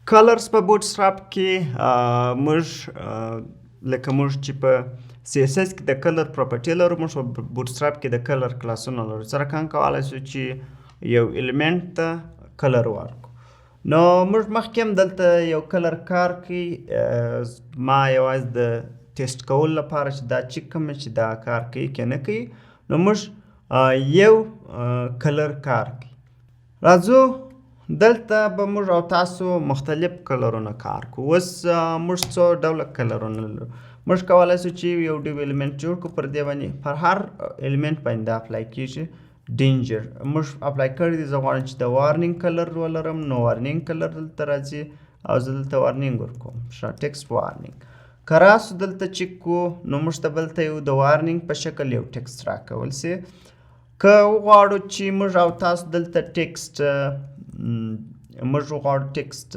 Colors په Bootstrap کې موږ لکه موږ چې په CSS کې د color property لرو، موږ په Bootstrap کې د color کلاسونه لرو. څه رقم کولای شو چې یو element ته color ورکړو؟ نو موږ مخکې هم دلته یو color کار کوي. ما یوازې د ټیسټ کولو لپاره چې دا چک کوم چې دا کار کوي که نه کوي، نو موږ یو color کار کوي. راځو، دلته به موږ او تاسو مختلف color ونه کار کوو. اوس موږ څو ډوله color ونه لرو. موږ کولای شو چې یو div element جوړ کړو. پر دې باندې، پر هر element باندې دا apply کیږي. Danger موږ apply کړی دی. زه غواړم چې د warning color ولرم، نو warning color دلته راځي او زه دلته warning ورکوم. ښه، text warning. که راسو دلته چک کو، نو موږ ته بلته یو د warning په شکل یو text راکول سي. که وغواړو چې موږ او تاسو دلته text، موږ وغواړو text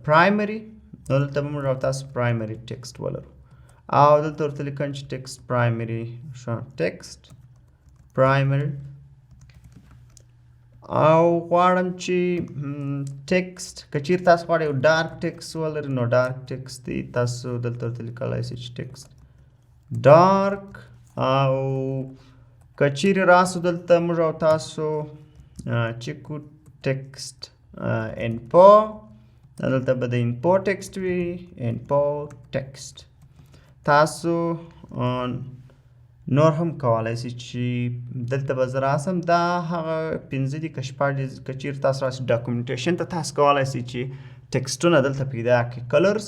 primary، نو دلته به موږ او تاسو primary text ولرو او دلته ورته لیکم چې text primary. ښه، text primary. او غواړم چې text، که چیرې تاسو غواړئ یو dark text ولرئ، نو dark text دی. تاسو دلته ورته لیکلی شئ چې text dark. او که چیرې راسو دلته موږ او تاسو چې کو text info، دلته به د info text وي، info text. تاسو نور هم کولای شئ چې دلته به زه راسم. دا هغه پنځه دي که شپږ دي. که چیرې تاسو راسئ documentation ته، تاسو کولای شئ چې text ونه دلته پیدا کړئ. Colors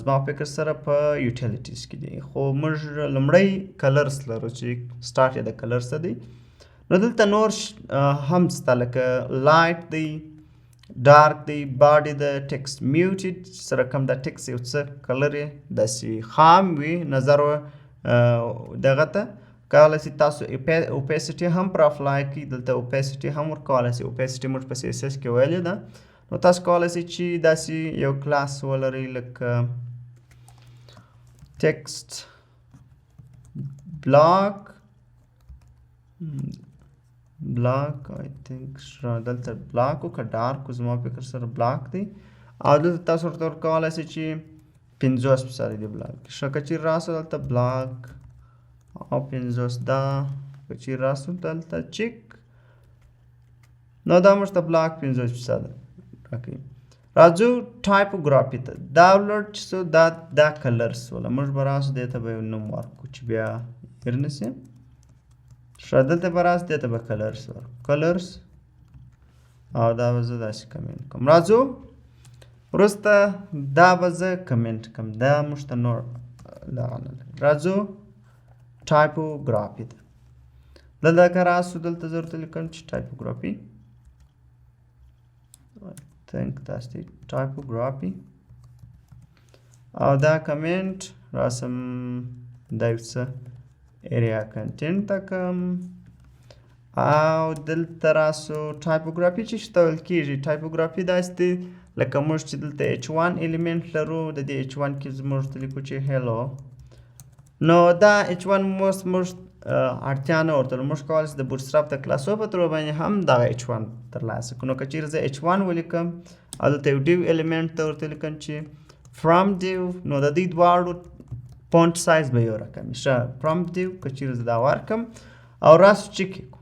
زما فکر سره په utilities کې دي، خو موږ لومړی colors لرو چې سټارټ یې د colors دی. نو دلته نور هم سته، لکه light دی، dark دی، body د text muted سره کم د text یو څه color یې داسې خام وي نظر دغه ته. کولای شئ تاسو opacity هم پر apply کړئ. دلته opacity هم ورکولای شئ. Opacity موږ په CSS کې ویلې ده. نو تاسو کولای شئ چې داسې یو کلاس ولرئ لکه text black. I think دلته black او که dark، زما فکر سره black دی. او دلته تاسو ورته ورکولای شئ چې 50% دی black. ښه، که چیرې راسو دلته black او 50 دا، که چیرې راسو دلته چک، نو دا موږ ته black 50% راکوي. راځو typography ته. دا ولاړ چې څو دا color سوله، موږ به راسو دې ته به یو نوم ورکړو چې بیا هېر نه شي. ښه، دلته به راسو، دې ته به colors ورکړو، colors، او دا به زه داسې کمنټ کوم. راځو وروسته دا به زه کمنټ کوم، دا موږ ته نور دغه نه لري. راځو typography ته. دلته که راسو، دلته زه ورته لیکم چې typography، I think that's the typography. او دا کمنټ راسم، دا یو څه area content ته کوم. او دلته راسو، typography چې څه ته ویل کېږي؟ Typography داسې دی لکه موږ چې دلته h1 element لرو. د دې h1 کې موږ ته لیکو چې hello. نو دا h1 موږ اړتیا نه ورته. موږ کولی شو د Bootstrap د کلاسو په ترو باندې هم دغه h1 ترلاسه کړو. نو که چیرې زه h1 ولیکم او دلته یو div element ته ورته لیکم چې from div، نو د دې دواړو font size به یو رقم وي. ښه، from div که چیرې زه دا ورکم او راسو چک یې کړو،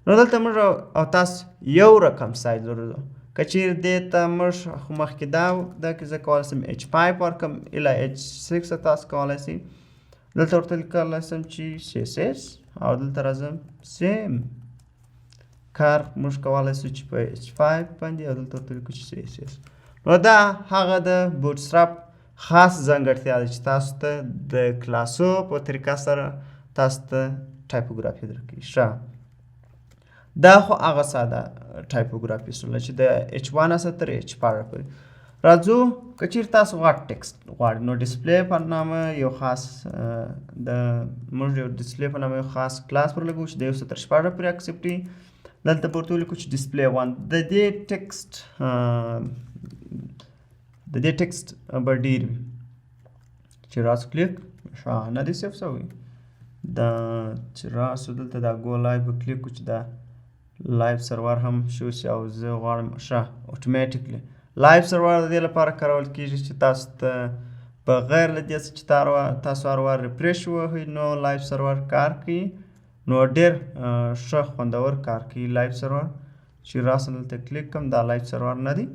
نو دلته موږ او تاسو یو رقم سایز لرو. که چیرې دې ته موږ خو مخکې دا کې زه کولی شم h5 ورکم الی h6. تاسو کولی شئ دلته ورته لیکلی شم چې CSS او دلته راځم، same کار موږ کولی شو چې په h5 باندې او دلته ورته لیکو چې CSS. نو دا هغه د Bootstrap خاص ځانګړتیا ده چې تاسو ته د کلاسو په طریقه سره تاسو ته typography درکوي. ښه، دا خو هغه ساده typography سوله چې د h1 څخه تر h5 پورې. راځو، که چیرې تاسو غټ text غواړئ، نو display په نامه یو خاص د موږ یو display په نامه یو خاص کلاس پر لګو چې د یو څه تر شپږ پورې accept. دلته پورته ولیکو چې display 1. د دې text به ډیر وي چې راسو کلیک. ښه، نه دی save شوی دا. چې راسو دلته دا go live به کلیک کړو چې دا live server هم شو شي او زه غواړم. ښه، automatically Live Server د دې لپاره کارول کیږي چې تاسو ته بغیر له دې چې تاسو هر وار refresh ووهئ، نو Live Server کار کوي. نو ډیر ښه خوندور کار کوي Live Server. چې راسم دلته کلیک کوم، دا Live Server نه دی.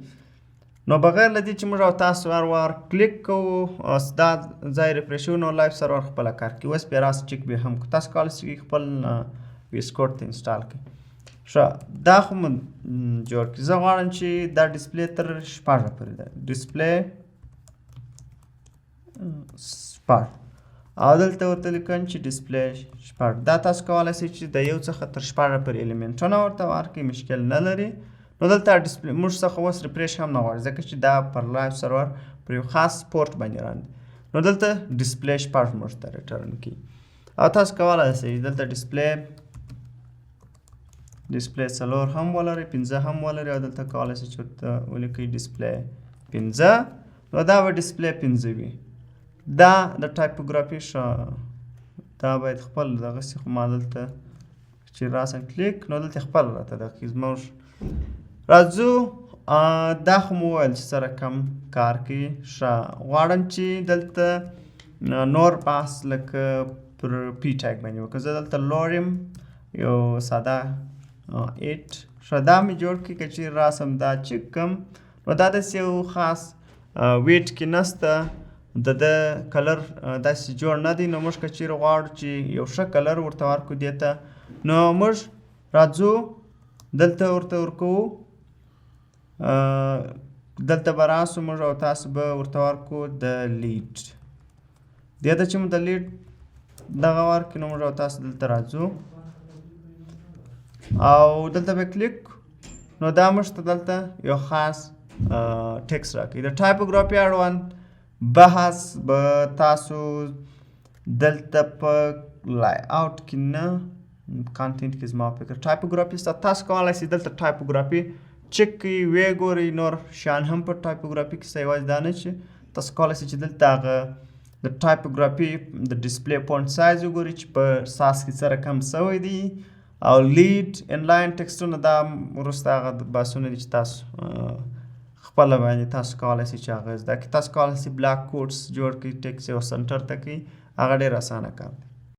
نو بغیر له دې چې موږ او تاسو هر وار کلیک کوو او دا ځای refresh وو، نو Live Server خپله کار کوي. اوس بیا راسه چک به هم کو، تاسو کولی شئ خپل VS Code ته install کړئ. ښه، دا خو مو جوړ کړي. زه غواړم چې دا display تر 6 پورې ده، display 6، او دلته ورته لیکم چې display 6. دا تاسو کولی شئ چې د یو څخه تر 6 پورې element ونه ورته ورکړئ، مشکل نه لري. نو دلته display موږ څخه اوس refresh هم نه غواړي، ځکه چې دا پر Live Server پر یو خاص پورټ باندې run دی. نو دلته display 6 موږ ته return کوي، او تاسو کولی شئ دلته display 4 هم ولرئ، 5 هم ولرئ، او دلته کولی شئ چې ورته ولیکئ display 5. نو دا به display 5 وي. دا د typography ښه، دا باید خپل دغسې، خو ما دلته چې راسم کلیک، نو دلته خپل راته دغه زموږ راځو. دا خو مو وویل چې څه رقم کار کوي. ښه، غواړم چې دلته نور بحث لکه پر p tag باندې وکړم. زه دلته lorem یو ساده 8. ښه، دا مې جوړ کړي. که چېرې راسم دا چک کړم، نو دا داسې یو خاص weight کې نسته، د ده color داسې جوړ نه دی. نو موږ که چېرې غواړو چې یو ښه color ورته ورکړو دې ته، نو موږ راځو دلته ورته ورکوو. دلته به راسو موږ او تاسو به ورته ورکو د lead دې ته. چې موږ د lead دغه ورکړو، نو موږ او تاسو دلته راځو او دلته به کلیک، نو دا موږ ته دلته یو خاص text راکوي. د typography اړوند بحث به تاسو دلته په layout کې نه، content کې زما فکر typography سته. تاسو کولی شئ دلته typography چک کړئ، ویې ګورئ. نور شیان هم په typography کې شته، یوازې دا نه چې تاسو کولی شئ چې دلته هغه د typography د display font size وګورئ چې په Sass کې څه رقم سوی دی، او lead، inline text ونه. دا وروسته هغه بحثونه دي چې تاسو خپله باندې تاسو کولی شئ چې هغه زده کړئ. تاسو کولی شئ block quotes جوړ کړئ، text یو center ته کړئ، هغه ډېر اسانه کار دی.